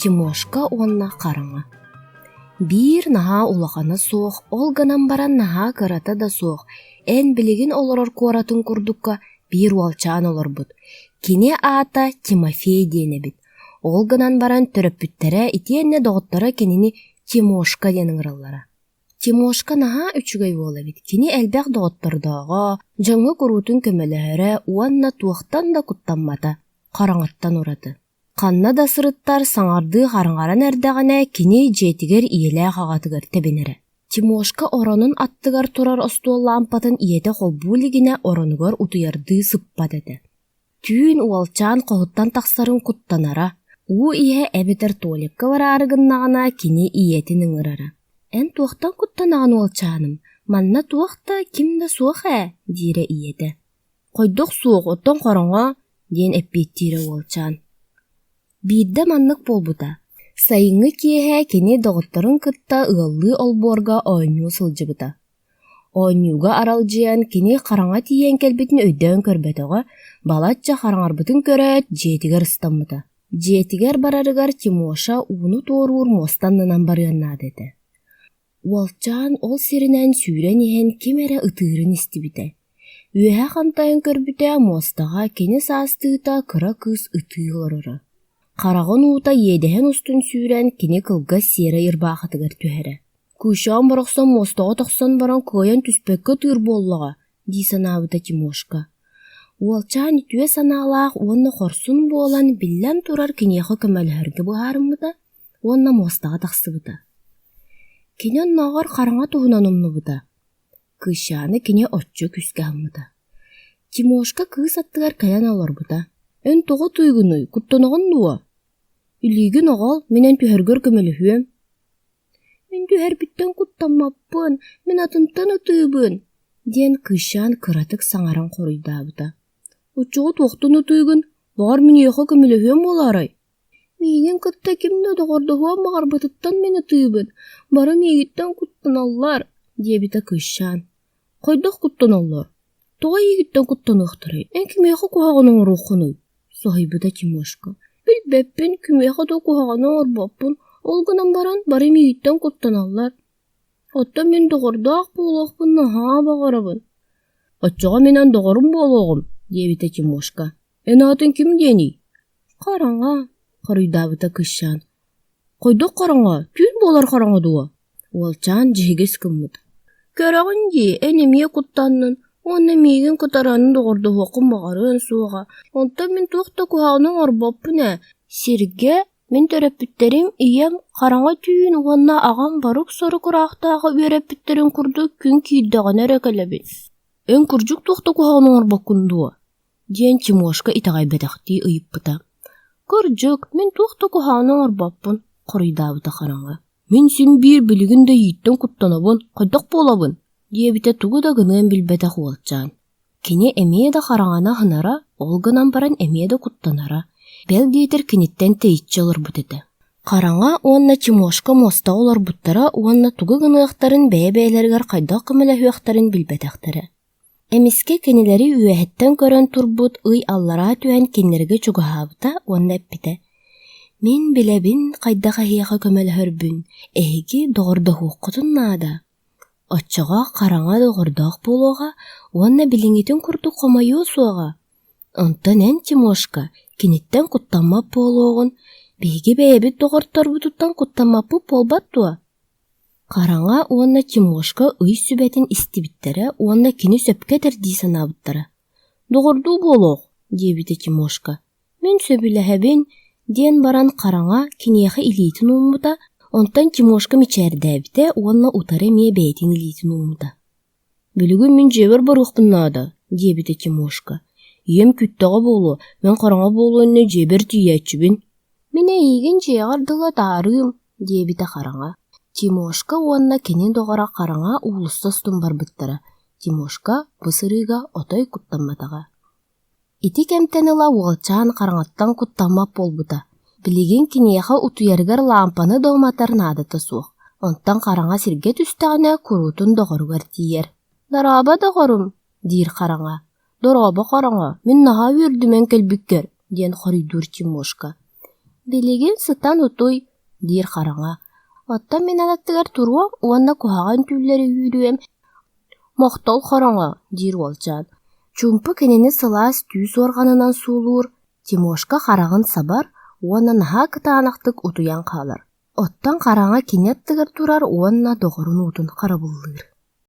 Тимошка уонна хараҥа Биир наһаа улахана суох, ол гынан баран наһаа кырата да суох, эн билигин олорор куоратын курдукка биир уолчаан олорбут. Кини аата Тимофей диэн эбит. Ол гынан баран төрөппүттэрэ итиэннэ доҕотторо кинини Тимошка диэн ыҥыраллара. Тимошка наһаа үчүгэй уол эбит, кини элбэх доҕоттордооҕо, дьоҥҥо куруутун көмөлөһөрө уонна туохтан да куттаммата, хараҥаттан ураты. Ханна да сырыттар саҥардыы хараҥаран эрдэҕинэ кини дьиэтигэр ийэлээх аҕатыгар тэбинэрэ. Тимошка оронун аттыгар турар остуол лаампатын ийэтэ холбуу илигинэ оронугар утуйардыы сыппат этэ. Түүн уолчаан хоһуттан тахсарын куттанара, уу иһэ эбэтэр туалекка бараары гыннаҕына кини ийэтин ыҥырара: «Эн туохтан куттанаҕын уолчааным, манна туох да, ким да суох ээ» диирэ ийэтэ. «Хайдах суох, оттон хараҥа» диэн эппиэттиирэ уолчаан. Биирдэ маннык буолбута: сайыҥҥы киэһэ кини доҕотторун кытта ыаллыы олбуорга оонньуу сылдьыбыта. Оонньууга аралдьыйан кини хараҥа тиийэн кэлбитин өйдөөн көрбөтөҕө, балачча хараҥарбытын көрөөт, дьиэтигэр ыстаммыта. Дьиэтигэр барарыгар Тимоша ууну туоруур муоста аннынан барыан наада этэ. Уолчаан ол сиринэн сүүрэн иһэн ким эрэ ытыырын истибитэ. Үөһэ хантайан көрбүтэ муостаҕа кини саастыыта кыра кыыс ытыы олороро. Хараҕын уута иэдэһин устун сүүрэн кини кылгас сиэрэй ырбаахытыгар түһэрэ. Кыысчаан барахсан муостаҕа тахсан баран кыайан түспэккэ ытыыр буоллаҕа дии санаабыта Тимошка. Уолчаан үтүө санаалаах уонна хорсун буолан биллэн турар киниэхэ көмөлөһөргө быһаарыммыта уонна муостаҕа тахсыбыта. Кини оннооҕор хараҥа туһунан умнубута. Кыысчааны кини оччо күүскэ аһыммыта. Тимошка кыыс аттыгар кэлэн олорбута: «Эн тоҕо тыыгыный, куттанаҕын дуо? Илиигин оҕол, мин эн түһэргэр көмөлөһүөм» «Мин түһэрбиттэн куттаммаппын, мин атынтан ытыыбын» диэн кыысчаан кыратык саҥаран хоруйдаабыта. «Оччоҕо туохтан ытыыгын, баҕар мин эйиэхэ көмөлөһүөм буолаарай?» «Миигин кытта ким да доҕордоһуон баҕарбатыттан мин ытыыбын, бары миигиттэн куттаналлар» диэбитэ кыысчаан. «Хайдах куттаналлар? Тоҕо эйигиттэн куттаныахтарай, эн кимиэхэ куһаҕаны оҥоруоххунуй?» соһуйбута Тимошка. «Билбэппин, кимиэхэ да куһаҕаны оҥорбоппун, ол гынан баран бары миигиттэн куттаналлар. Оттон мин доҕордоох буолуохпун наһаа баҕарабын». «Оччоҕо мин эн доҕорум буолуоҕум» диэбитэ Тимошка. «Эн аатыҥ ким диэний?» «Хараҥа», хоруйдаабыта кыысчаан. «Хайдах хараҥа, түүн буолар хараҥа дуо?» Уолчаан дьиһигис гыммыт. «Көрөҕүн дии, эн эмиэ куттаннын уонна миигин кытары аны доҕордоһуоххун баҕарыан суоҕа. Онтон мин туох да куһаҕаны оҥорбоппун ээ. Сиргэ мин төрөппүттэрим ийэм хараҥа түүн уонна аҕам борук-сорук ыраахтааҕы үөрэппиттэрин курдук күн киирдэҕинэ эрэ кэлэбин. Эн кырдьык туох да куһаҕаны оҥорбоккун дуо?» диэн Тимошка итэҕэйбэтэхтии ыйыппыта. «Кырдьык, мин туох да куһаҕаны оҥорбоппун», хоруйдаабыта хараҥа. «Мин син биир билигин да эйииттэн куттанабын, хайдах буолабын?» диэбитэ тугу да гыныан билбэтэх уолчаан. Кини эмиэ да хараҥаны аһынара, ол гынан баран эмиэ да куттанара, бэл диэтэр киниттэн тэйиччи олорбут этэ. Хараҥа уонна Тимошка муостаҕа олорбуттара уонна тугу гыныахтарын бэйэ-бэйэлэригэр хайдах көмөлөһүөхтэрин билбэтэхтэрэ. Эмискэ кинилэри үөһэттэн көрөн турбут ый аллараа түһэн кинилэргэ чугаһаабыта уонна эппитэ: «Мин билэбин хайдах эһиэхэ көмөлөһөрбүн, эһиги доҕордоһуоххутун наада. Оччоҕо хараҥа доҕордоох буолуоҕа уонна билиҥҥитин курдук хомойуо суоҕа. Онтон эн, Тимошка, киниттэн куттаммат буолуоҕун, биһиги бэйэбит доҕордорбутуттан куттаммаппыт буолбат дуо?» Хараҥа уонна Тимошка ый сүбэтин истибиттэрэ уонна кини сөпкө этэр дии санаабыттара. «Доҕордуу буолуох» диэбитэ Тимошка. «Мин сөбүлэһэбин» диэн баран Хараҥа киниэхэ илиитин ууммута, онтон Тимошка мичээрдээбитэ уонна утары эмиэ бэйэтин илиитин ууммута. «Билигин мин дьиэбэр барыахпын наада» диэбитэ Тимошка. «Ийэм күүттэҕэ буолуо, мин хараҥа буолуо иннинэ дьиэбэр тиийээччибин». «Мин эйиигин дьиэҕэр дылы атаарыым» диэбитэ Хараҥа. Тимошка уонна кини доҕоро Хараҥа уулусса устун барбыттара. Тимошка бу сырыыга отой куттамматаҕа. Ити кэмтэн ыла уолчаан хараҥаттан куттаммат буолбута. Билигин киниэхэ утуйарыгар лаампаны да уматар наадата суох, онтон хараҥа сиргэ түстэҕинэ куруутун доҕоругар тиийэр: «Дорообо, доҕорум!» диир хараҥа. «Дорообо, хараҥа, мин наһаа үөрдүм эн кэлбиккэр» диэн хоруйдуур Тимошка. Билигин сытан утуй, диир хараҥа, оттон мин аттыгар туруом уонна куһаҕан түүллэри үүрүөм, мохтол хороҥо, диир уолчаан. Чуумпу кинини сылаас түү суорҕанынан суулуур, Тимошка хараҕын сабар уонна наһаа кытаанахтык утуйан хаалар. Оттон хараҥа кини аттыгар турар уонна доҕорун уутун харабыллыыр.